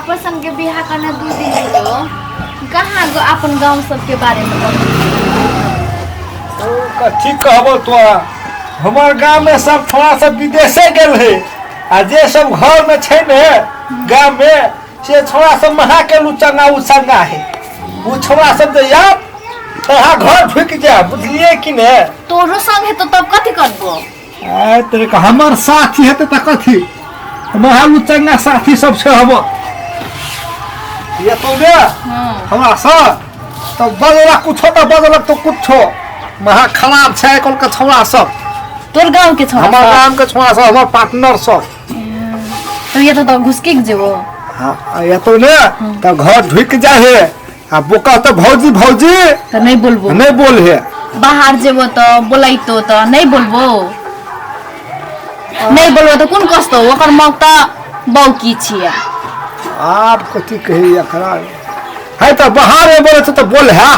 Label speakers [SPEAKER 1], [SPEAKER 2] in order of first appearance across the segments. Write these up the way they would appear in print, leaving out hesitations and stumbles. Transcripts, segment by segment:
[SPEAKER 1] अपन संगे बियाह करना 2 दिन हो कहाँ गो अपन गांव सबके बारे में
[SPEAKER 2] ओ कथी कहबो तोरा, हमर गांव में सब थोड़ा सब विदेशे गेल है आ जे सब घर में छै ने गांव में से छोड़ा सब महा के लुचंगा उचंगा है। उ छोड़ा सब जे यार तोरा घर फुक जा, बुझलिए कि ने?
[SPEAKER 1] तोरो संग हेतो तब कथी करबो?
[SPEAKER 2] आ तेरे का हमर साथी हेते त कथी, महा लुचंगा साथी सब छै हमर। ये तो ने हमरा सब तो बजला कुछो त बजलक तो कुछो महा खराब छै आइ काल्हि के छोड़ा सब।
[SPEAKER 1] तोर गांव के छोड़ा
[SPEAKER 2] हमर
[SPEAKER 1] सब?
[SPEAKER 2] गांव के छोड़ा सब, हमर पार्टनर सब।
[SPEAKER 1] तो ये तो घुसकी के जेबो।
[SPEAKER 2] हाँ, ये तो ने तो घर ढुक जाए है आ बोका तो भौजी भौजी
[SPEAKER 1] तो नहीं बोलबो।
[SPEAKER 2] नहीं बोल है।
[SPEAKER 1] बाहर जेबो तो बोलाइतो तो नहीं बोलबो। नहीं बोलबो तो कोन कस्तो ओकर मौक त बौकी छिया।
[SPEAKER 2] आप कथी कही एकरा है तो बाहर में बोले तो बोल है।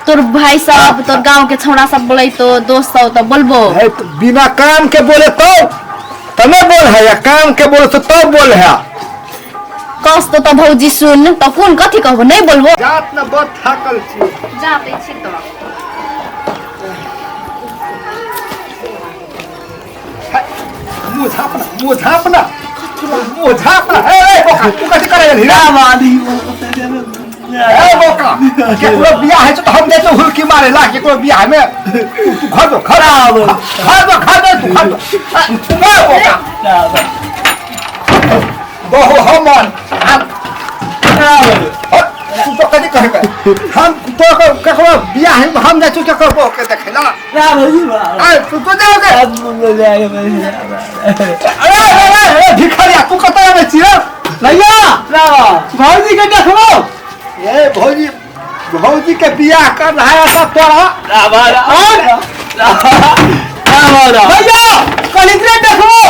[SPEAKER 1] तोर भाई सब तोर गांव के छौड़ा सब बोलैतो दोस्त सब तो बोलबो।
[SPEAKER 2] है तो बिना काम के बोले तो नहीं बोल है, या काम के बोले तो तब बोल है।
[SPEAKER 1] कस्तो त भौजी सुन त कोन कथी कहबो नहीं बोलबो।
[SPEAKER 2] जात न बड़ थाकल छी।
[SPEAKER 1] जाते छी तो।
[SPEAKER 2] मुँह झापना, मुँह झापना, मुँह झापना। ए, ए, बोका, तू कथी करे गेलही रे? ए, बोका, केकरो बियाह होइ छौ तऽ हम जाइ छियौ हुलकी मारे ला, केकरो बियाह में। तू घर जो, घर जो, घर जो, घर जो, तू घर जो। ए, बोका। बहु हमर। तू तो कथी कहबै? हम तो केकरो बियाह में हम जाइ छियौ केकरो बहु के देखै ला। ए, तू तो जाओ गे। अरे, अरे, अरे, अरे, भिखारिया, तू कतऽ आबै छी रे?
[SPEAKER 3] भैया, भौजी के देखबो।
[SPEAKER 2] ए, भौजी, भौजी के बियाह कर रहा है सब तोरा।
[SPEAKER 3] और? भैया, कलितरे देखबो।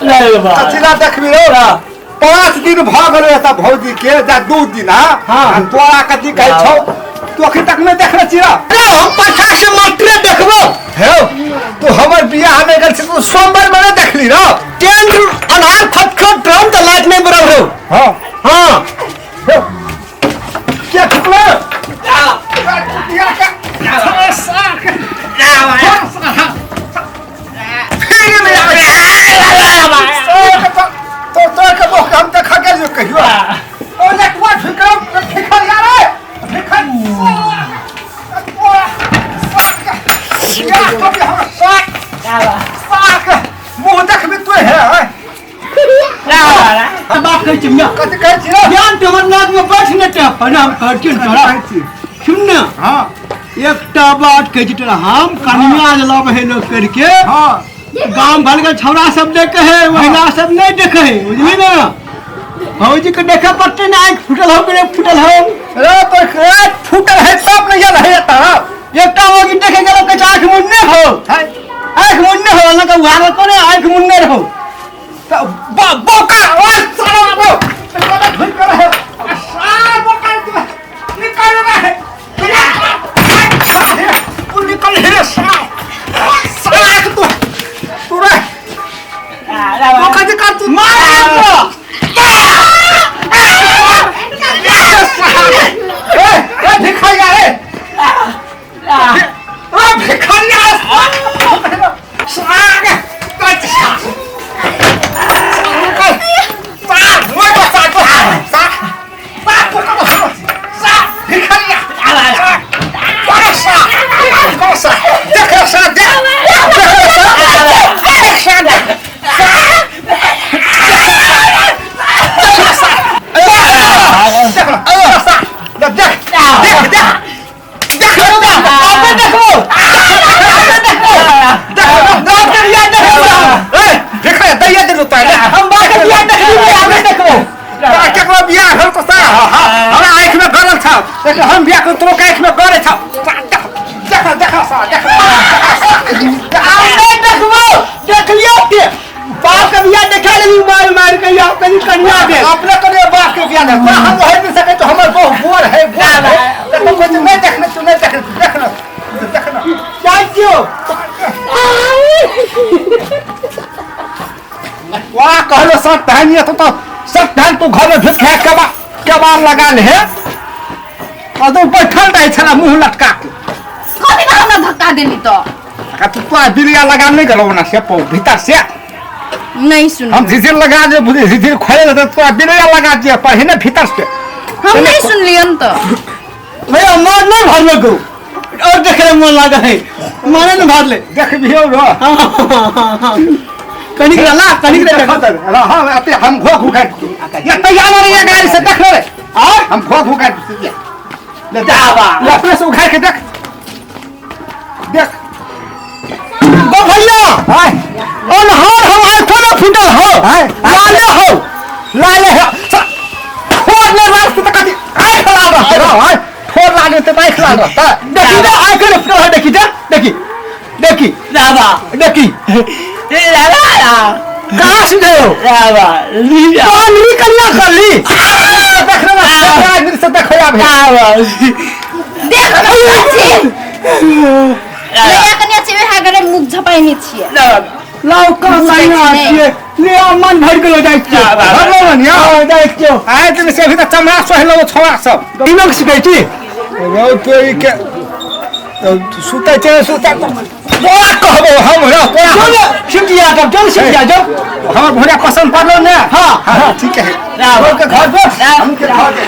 [SPEAKER 2] कथिला देखबी रो? 5 दिन भऽ गेलै एतऽ भौजी के, जा 2 दिन, हाँ?
[SPEAKER 3] हाँ।
[SPEAKER 2] आ तोरा कथी कहै छौ? तू अखन तक नहि देखने छी रे?
[SPEAKER 3] अरे, हम पछा से मात्रे देखबो।
[SPEAKER 2] हे, तू हमर बियाह नहि गेल छी, तू सोमवार में नहि देखली रो?
[SPEAKER 3] टेंट अन्हार खटखट ड्रम तऽ लाइट नहि बरल रहो।
[SPEAKER 2] हाँ।
[SPEAKER 3] हाँ।
[SPEAKER 2] हे, के ठुकलो? तो तो के बोक हम देखा गेलियो कहियो। ओ लटुआ ठुकल, ठिकल यार रे। ठिकल। मुँह देखबी तू है।
[SPEAKER 3] बात कहै छी मियाँ।
[SPEAKER 2] कथी कहै छी रे?
[SPEAKER 3] ज्ञान तऽ हमर नाक में बैठ नहि छै, प्रणाम कहै छी ने तोरा। सुन ने।
[SPEAKER 2] हाँ।
[SPEAKER 3] एकटा बात कहै छी तोरा, हम कन्या जे लबै है लोक करके,
[SPEAKER 2] हाँ।
[SPEAKER 3] गाम घर के छौड़ा सब देखे है, महिला सब नहीं देखे है, बुझली ना? भौजी के देखे पड़ते ना, आँखि फूटल हो कि नहीं फूटल हो।
[SPEAKER 2] रे तो रे फूटल है तब नहीं याद है तारा।
[SPEAKER 3] एकटा होगी देखे गेलो के आँखि मुन्ने हो।
[SPEAKER 2] है।
[SPEAKER 3] आँखि मुन्ने हो, ना के उहार को ने आँखि मुन्ने रहो।
[SPEAKER 2] तो बोका ओ साला बो। तो बड़ा ढुक कर है। साला बोका तू निकल रहा है। तू निकल हे साला। साला तू तू रे। बोका जी का तू
[SPEAKER 3] मार
[SPEAKER 2] ए ए भिखारिया रे। ए भिखारिया साला हम बियाह कर तोरो आँखि में गड़े छौ। देख देख देख
[SPEAKER 3] नहीं देखबो, देख लियो के बाप के बियाह देखा लेली, मार मार के या कहीं कन्या दे।
[SPEAKER 2] अपने कने बाप के बियाह देख, हम वही नहीं सके तो हमर बहु बोर है, बोर है। तो कुछ नहीं देखने, तू नहीं देखने, देखना देखना
[SPEAKER 3] जाय छियो।
[SPEAKER 2] वाह कहलो सर तहन ये तो सब धान तू घर में घुस के कबा कबाड़ लगा ले है और तू बैठल रहे छला मुंह लटका के।
[SPEAKER 1] कथी ला हमरा धक्का देली तो?
[SPEAKER 2] का तू तो बिरिया लगा नहीं गलो ना से पौ भीतर से।
[SPEAKER 1] नहीं सुन।
[SPEAKER 2] हम झिझिर लगा दे बुझे झिझिर खोले दे तो बिरिया लगा दिया पर ने भीतर से।
[SPEAKER 1] हम नहीं सुनलियन तो।
[SPEAKER 3] भैया मार नहीं भरलो को और देखे मन लागे है मारे न भरले।
[SPEAKER 2] देख भी हो रो।
[SPEAKER 3] कनिक रहला कनिक रे
[SPEAKER 2] देखो तर हां अते हम घोख उखाड़ ये तैयार हो रही है गाड़ी से देख ले
[SPEAKER 3] और
[SPEAKER 2] हम घोख उखाड़ ले
[SPEAKER 3] जावा।
[SPEAKER 2] ले अपने से उखाड़ के देख देख।
[SPEAKER 3] गो भैया
[SPEAKER 2] हाय
[SPEAKER 3] अनहार हम आइ कोनो फुटल हो
[SPEAKER 2] हाय
[SPEAKER 3] लाले हो
[SPEAKER 2] लाले हो ठोर ले रास्ते तक कथी आँख लाल रहते रहो हाय ठोर लागे ते आँख लाल रहता।
[SPEAKER 3] देखी दे आइ कोनो फुटल हो देखी दे देखी देखी
[SPEAKER 4] रावा
[SPEAKER 3] देखी
[SPEAKER 4] रावा
[SPEAKER 3] कहाँ से गयो
[SPEAKER 4] रावा लीला
[SPEAKER 3] तोहन ली कन्या कर ली
[SPEAKER 2] देख रे आदमी से देखो आब
[SPEAKER 4] रावा
[SPEAKER 1] देख छी लैया कन्या छी वएह गरे मुख झपाइने छियै।
[SPEAKER 3] लाओ कहाँ
[SPEAKER 1] बुझै
[SPEAKER 3] लाइन
[SPEAKER 1] छी
[SPEAKER 3] छियै ले आ मन भरि गेलो जाइ छियै।
[SPEAKER 2] भरलो मन यौ।
[SPEAKER 3] हाँ, जाइ छियौ।
[SPEAKER 2] आइ दिन से अभी तक चमड़ा सोहलो छोड़ा सब
[SPEAKER 3] दिमाग सिखै छी
[SPEAKER 2] रौ तोरी के सुतै छै सुतै तोरा कहबो हम रौ तोरा।
[SPEAKER 3] चल सिमटिया तब चल सिमटिया जाओ।
[SPEAKER 2] हमर भोरिया पसंद पड़लो ने।
[SPEAKER 3] हाँ।
[SPEAKER 2] हाँ ठीक है
[SPEAKER 4] रावा
[SPEAKER 2] के घर दो हम के घर दे।